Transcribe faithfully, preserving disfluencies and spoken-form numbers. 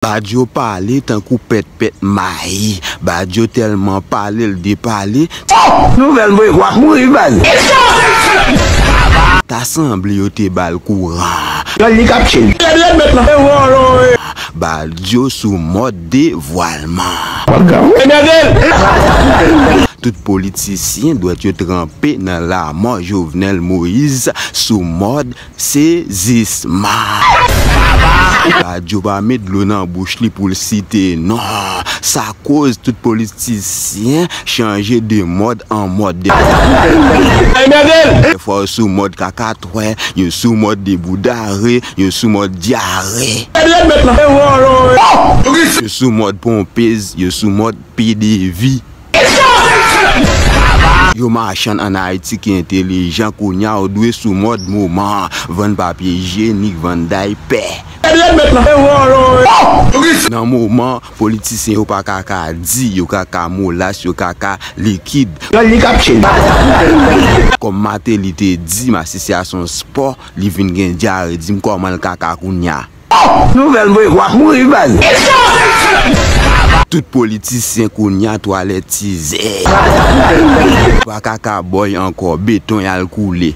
Badio pale tankou pètpèt mayi. Badio tèlman pale l depale. Nouvèl mwen w ap mouri baz. Ta sanble yo te ba l kouran. Yon li k ap tchil. Badio sou mòd devwalman. Tout politisyen dwèt yo tranpe nan lamò Jovenel Moïse sou mòd sezisman. Badio pa met dlo nan bouch li pou l site non. Sa koz tout politisyen chanje de mòd an mòd. Dèfwa yo sou mòd kakatwè, yo sou mòd deboudare, yo sou mòd dyare. Yo sou mòd ponpez, yo sou mòd pede vi. Yo machann ann Ayiti ki entelijan, kounye a ou dwe sou mòd moman, vann papye ijyenik, vann daypè. Nan moman, politisyen yo pa ka ka di, yo ka ka molas, yo ka ka likid. Kòm Martelly te di, masisi a se yon spò, li vin gen dyare, di m kòman l ka ka kounye a. Nouvèl mwen w ap mouri baz. Tout politisyen kounye a twalètizè. Pa ka ka bòy ankò, beton y al koule.